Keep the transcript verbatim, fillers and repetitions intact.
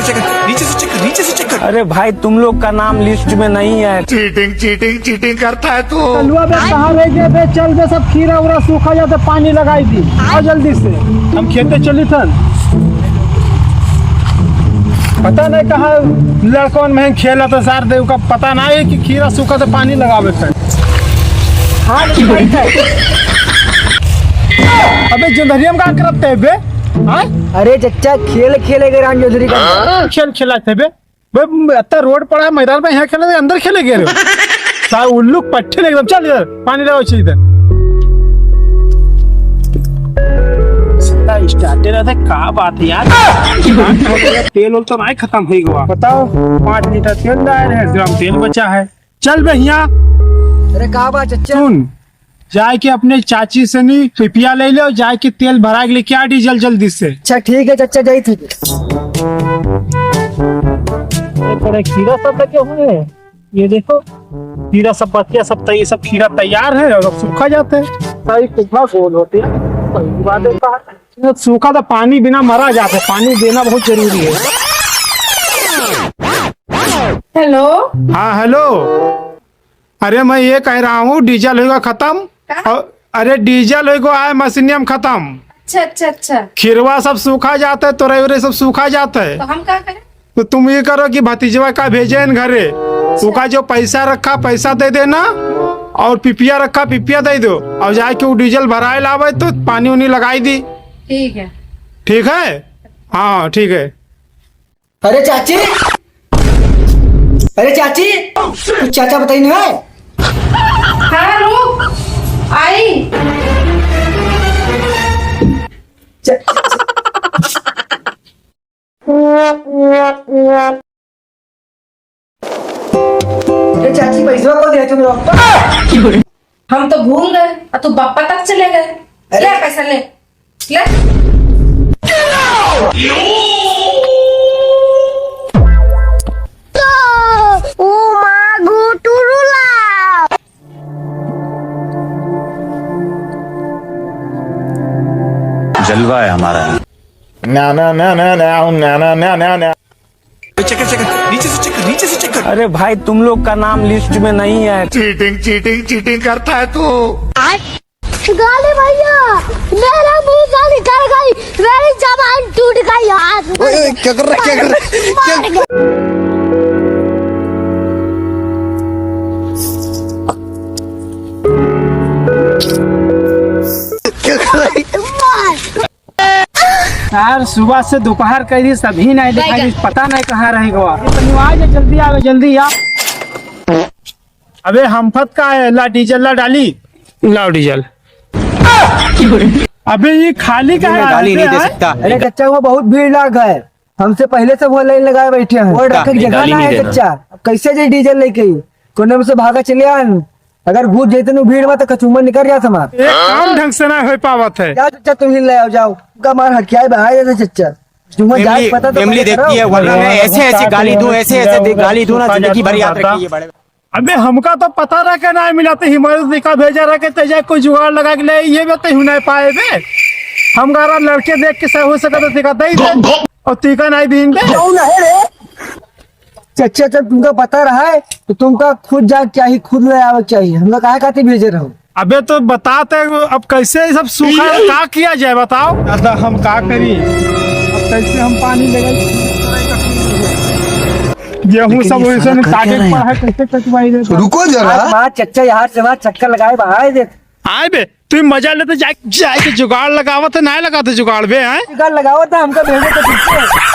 चेक कर, नीचे से चेक कर, नीचे से चेक कर। अरे भाई, तुम लोग का नाम लिस्ट में नहीं है। चीटिंग, चीटिंग, चीटिंग करता है तू। कलुआ बे, कहाँ ले गए बे? चल बे, सब खीरा उरा सूखा जाता, पानी लगाई दी। आओ जल्दी से, हम खेते चली थन। पता नहीं कहाँ लड़कन में खेला था सार देव का, पता नहीं कि खीरा सूखा था, पानी लगावे था। हाँ, अबे जोंधरिया में का करत है बे? हाँ? अरे चच्चा, खेल खेले के राम जोंधरी का। खेल खेला थे बे? बे, इतना रोड पड़ा है, मैदान में यहाँ खेले थे, अंदर खेले गए रहे हो। साहब उल्लू पट्टे ने एकदम, चल इधर, पानी लाओ इधर। साला स्टार्टर रहता, का बात है यार? तेल उल तो नहीं खत्म हो गवा। बताओ, पाँच लीटर तेल डाल रहे हैं, ग्राम तेल बचा है। चल बे हियाँ। अरे का बा चच्चा? सुन, जाए के अपने चाची से नी पिपिया ले ले, जाए के तेल भरा के लेके आ डीजल जल्दी से। अच्छा ठीक है चच्चा, जाई थी। ये बड़े खीरा सब लगे हुए हैं, ये देखो खीरा सब, पत्तियाँ सब, ये सब खीरा तैयार है और अब सूखा जाता है। भाई कितना गोल होती है, सही बात है। सूखा तो पानी बिना मरा जाता है, पानी देना बहुत जरूरी है। हेलो। हाँ हेलो, अरे मैं ये कह रहा हूँ डीजल होगा खत्म। का? अरे डीजल होगा आए मशीनिया में खत्म। अच्छा अच्छा अच्छा। खीरवा सब सूखा जाता है, तोरई उरई सब सूखा जाता है। तो हम का करें? तो तुम ये करो कि भतीजवा का भेजे इन घरे, अच्छा। उका जो पैसा रखा पैसा दे देना, और पिपिया रखा पिपिया दे दो, और जाके वो डीजल भराए लावे तो पानी उनी लगाई दी। ठीक है। ठीक है, हाँ ठीक है। अरे चाची, अरे चाची, कुछ चाचा बताई नहीं है? हाँ रुक, आई। चा- अरे चाची, पैसवा को दिया तुम लोग? हम तो भूल गए, और तू बप्पा तक चले गए। अरे ले पैसा, ले, ले। तो, ओ माँ, घुटुरुला। जलवा है हमारा। ना, ना, ना। चेक कर, चेक कर, नीचे से चेक कर, नीचे से चेक कर। अरे भाई, तुम लोग का नाम लिस्ट में नहीं है। चीटिंग, चीटिंग, चीटिंग करता है तू। गाली भैया, मेरा मुंह से निकल गई, मेरी जबान टूट गई यार। ओए, ओए, क्या कर रहा है, क्या कर रहा है? मार गया। क्या कर रहा है? मार। यार, सुबह से दोपहर कइ दी, सभी नहीं दिखाई दी, पता नहीं कहाँ रह गवा। तनी आ जा, जल्दी आवे, जल्दी आ। अबे हम फत का है, ला डीजल ला डाली। लाओ डीजल। अबे ये खाली का है, डाली नहीं दे सकता। अरे चच्चा, वो बहुत भीड़ लाग है, हमसे पहले से वो लाइन लगाए बैठे हैं। वो रखे जगह ना है चच्चा, अब कैसे जाए डीजल लेके? कोने में से भागा चले आन। अगर घुस जइते नु भीड़ में तो कचुम्बर निकल जात हमार। एक काम ढंग से ना हो पावत है। जाओ चच्चा, तुम ही ले आओ, जाओ। उनका मार हटियाए बहाए देते चच्चा। जुम्मा जाए फैमिली, पता तो फैमिली पहले देखती करो। है, वरना मैं ऐसे ऐसे गाली दूं, ऐसे ऐसे दे-, गाली दूं ना, जिंदगी भर याद रखिए बड़े। अबे हमका तो पता रह के ना मिला, तो हिमालय से का भेजा रह के तेजा कोई जुगाड़ लगा के ले, ये भी तो नहीं पाए बे। हम गारा लड़के देख के सही हो सका तो दिखा दे दे। और तीका नहीं दीन दे। कौन है रे? चच्चा, जब तुमका पता रहा है, तो तुमका खुद जाके चाहिए, खुद ले आवे के चाहिए। हमका काहे खातिर भेजे रहो? अबे तो बताते, अब कैसे ये सब सूखा है, का किया जाए बताओ? दादा, हम का करी? अब कैसे हम पानी लेके गेहूं सब वैसे में काटे पड़ा है, कैसे कटवाई दे? रुको जरा। आज बात चच्चा यार से बात चक्कर लगाए बहाए दे। आए बे, तू मजा लेते जाए, जाए के जुगाड़ लगावत है, ना लगाते जुगाड़ बे, हैं? जुगाड़ लगावत है, हमका भेजे तो ठीक है।